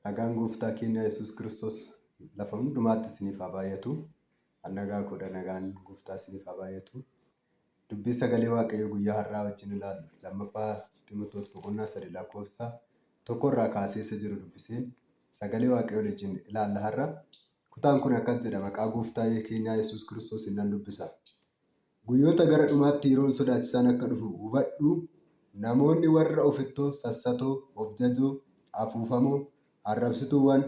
Nagaan Gooftaa keenya Yesuus Kiristoos lafa hundumaatti isiniif haa baay'atu. An nagaa koodha nagaan Gooftaa isiniif haa baay'atu. Dubbii sagalee Waaqayyoo guyyaa har'aa wajjin ilaallu lammaffaa Ximotewos boqonnaa 3 lakkoofsa 1 irraa kaasee isa jiru dubbiseen sagalee Waaqayyoo wajjin ilaalla har'a. Kutaan kun akkas jedha maqaa Gooftaa keenyaa Yesuus Kiristoosiin nan dubbisa. Guyyoota gara dhumaatti yeroon sodaachisaan akka dhufu hubadhu, namoonni warra ofittoo, sassatoo, of jajoo, afuufamoo, arrabsituuwwan,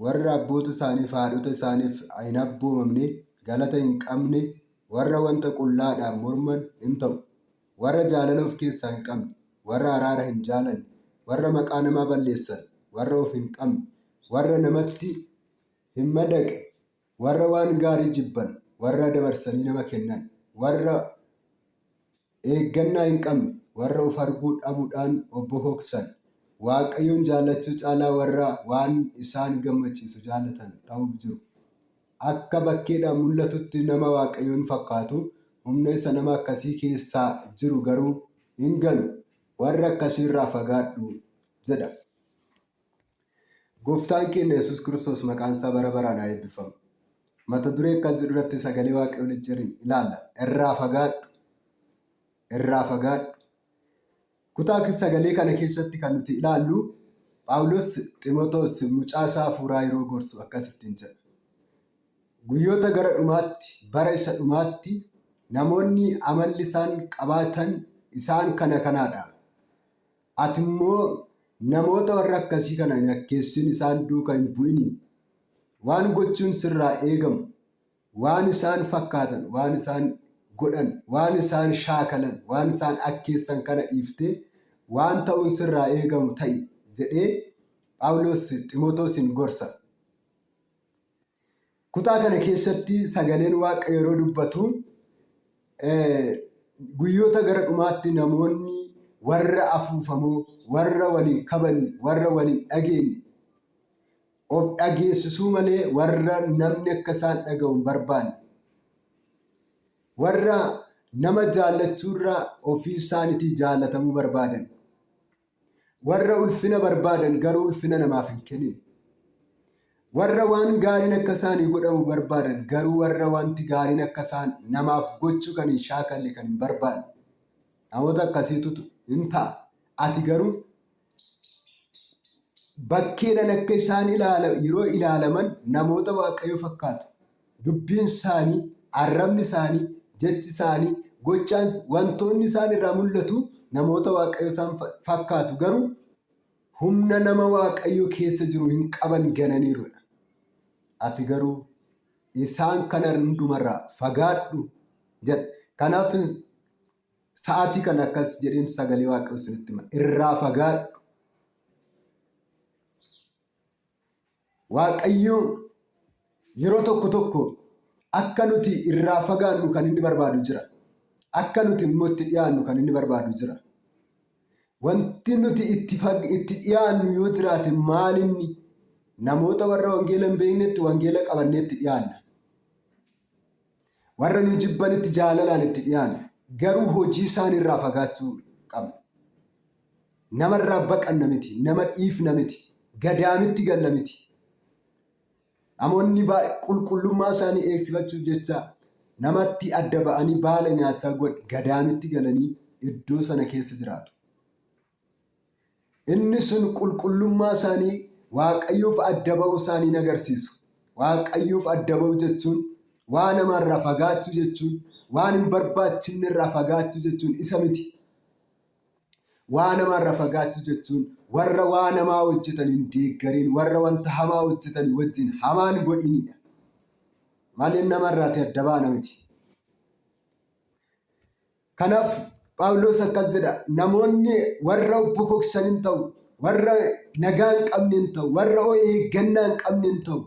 warra abboota isaaniif haadhota isaaniif hin abboomamne, galata hin qabne, warra wanta qullaadhaan morman in ta'u, warra jaalala of keessaa hin qabne, warra araara hin jaalanne, warra maqaa namaa balleessan, warra of hin qabne, warra namatti hin madaqne, warra waan gaarii jibban, warra dabarsanii nama kennan, warra eeggannaa hin qabne, warra of arguu dhabuudhaan of bokoksan, Waaqayyoon jaallachuu caalaa warra waan isaan gammachiisu jaallatan ta'uuf jiru. Akka bakkeedhaan mul'atutti nama Waaqayyoon fakkaatu, humna isa nama akkasii keessaa jiru garuu hin ganu. Warra akkasii irraa fagaadhu jedha. Gooftaan keenya Yesuus Kiristoos maqaan isaa bara baraan haa eebbifamu. Mata duree akkas jedhu irratti sagalee Waaqayyoo wajjin ilaalla. Irraa fagaadhu. Irraa fagaadhu. Kutaa sagalee kana keessatti kan nuti ilaallu Phaawulos Ximotewos mucaa isaa hafuuraa yeroo gorsu akkasittiin jedha. Guyyoota gara dhumaatti, bara isa dhumaatti namoonni amalli isaan qabaatan isaan kana kanaadha. Ati immoo namoota warra akkasii kana hin akkeessin isaan duuka hin bu'ini. Waan gochuun sirraa eegamu, waan isaan fakkaatan, waan isaan godhan, waan isaan shaakalan, waan isaan akkeessan kana dhiiftee waan ta'uun sirraa eegamu ta'i jedhee Phaawulos Ximotewosiin gorsa. Kutaa kana keessatti sagaleen Waaqa yeroo dubbatu guyyoota gara dhumaatti namoonni warra afuufamoo, warra wal hin kabajne, warra wal hin dhageenye, of dhageessisuu malee warra namni akka isaan dhaga'u hin barbaanne, warra nama jaallachuurra ofii isaaniitii jaallatamuu barbaadan, warra ulfina barbaadan garuu ulfina namaaf hin kennine, warra waan gaariin akka isaanii godhamu barbaadan garuu warra wanti gaariin akka isaan namaaf gochuu kan hin shaakalle kan hin barbaanne namoota akkasiitu hin ta'a. Ati garuu bakkeedhaan akka isaan ilaala yeroo ilaalaman namoota Waaqayyo fakkaatu. Dubbiin isaanii, arrabni isaanii, jechi isaanii, gochaan wantoonni isaan irraa mul'atu namoota Waaqayyo isaan fakkaatu garuu humna nama Waaqayyo keessa jiru hin qaban gananiirudha. Ati garuu isaan kana hundumarraa fagaadhu jedha. Kanaaf sa'aatii kana akkas jedheen sagalee Waaqayyo isinitti hima. Irraa fagaadhu. Waaqayyo yeroo tokko tokko akka nuti irraa fagaannu kan inni barbaadu jira. Akka nuti immoo itti dhiyaannu kan inni barbaadu jira. Wanti nuti itti, itti dhiyaannu yoo jiraate maalinni namoota warra wangeela hin beeknetti wangeela qabannee itti dhiyaanna. Warra nu jibbanitti jaalalaan itti dhiyaanna. Garuu hojii isaanii irraa fagaachuu qabna. Namarraa baqanna miti, nama dhiifna miti, gadaamitti galla miti. Namoonni qulqullummaa isaanii eegsifachuuf jecha namatti adda ba'anii baala nyaachaa gadaamitti galanii iddoo sana keessa jiraatu. Inni sun qulqullummaa isaanii Waaqayyoof adda ba'uu isaanii hin agarsiisu. Waaqayyoof adda ba'uu jechuun waa namaarraa fagaachuu jechuun waan hin barbaachifne irraa fagaachuu jechuun isa miti. Waa namaarraa fagaachuu jechuun warra waa namaa hojjetan hin deeggariin, warra wanta hamaa hojjetan wajjin hamaan godhinidha. Malee namarraati adda baana miti. Kanaaf Phaawulos akkas jedha, namoonni warra of bokoksan hin ta'u, warra nagaa hin qabne hin ta'u, warra of eeggannaa hin qabne hin ta'u,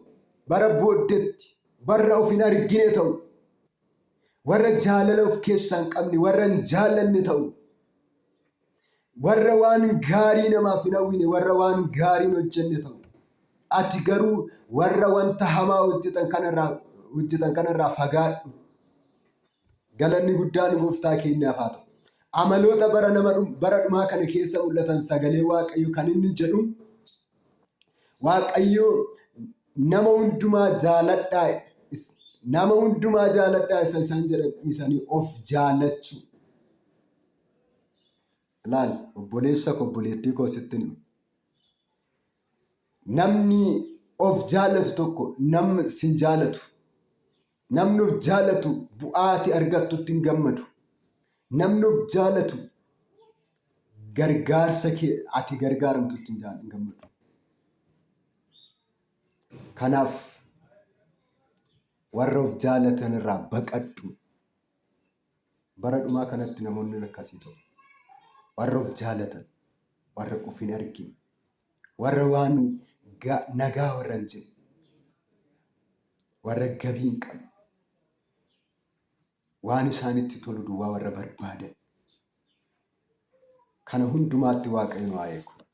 bara booddeetti warra of hin argine ta'u, warra jaalala of keessaa hin qabne, warra hin jaallanne ta'u, warra waan gaarii namaaf hin hawwine, warra waan gaarii hin hojjenne ta'u. Ati garuu warra wanta hamaa hojjetan kanarraa hojjetan kanarraa fagaadhu. Galanni guddaan gooftaa keenyaaf haa ta'u. Amaloota bara nama bara dhumaa kana keessa mul'atan sagalee Waaqayyo kan inni jedhu Waaqayyo nama hundumaa jaaladhaa, nama hundumaa jaaladhaa isa isaan jedhan dhiisanii of jaalachuu. Ilaali, obboleessa koo, obboleettii koo, sitti hima. Namni of jaallatu tokko namni sin jaallatu. Namni of jaallatu bu'aa ati argattutti hin gammadu. Namni of jaallatu gargaarsa kee ati gargaaramtutti hin gammadu. Kanaaf warra of jaalatan irraa baqadhu. Bara dhumaa kanatti namoonni akkasii ta'u. Warra of jaalatan, warra of hin argine, warra waan nagaa warra hin jenne, warra gabii hin qabne, waan isaanitti tolu duwwaa warra barbaadan. Kana hundumaatti Waaqayyo nu haa eegu.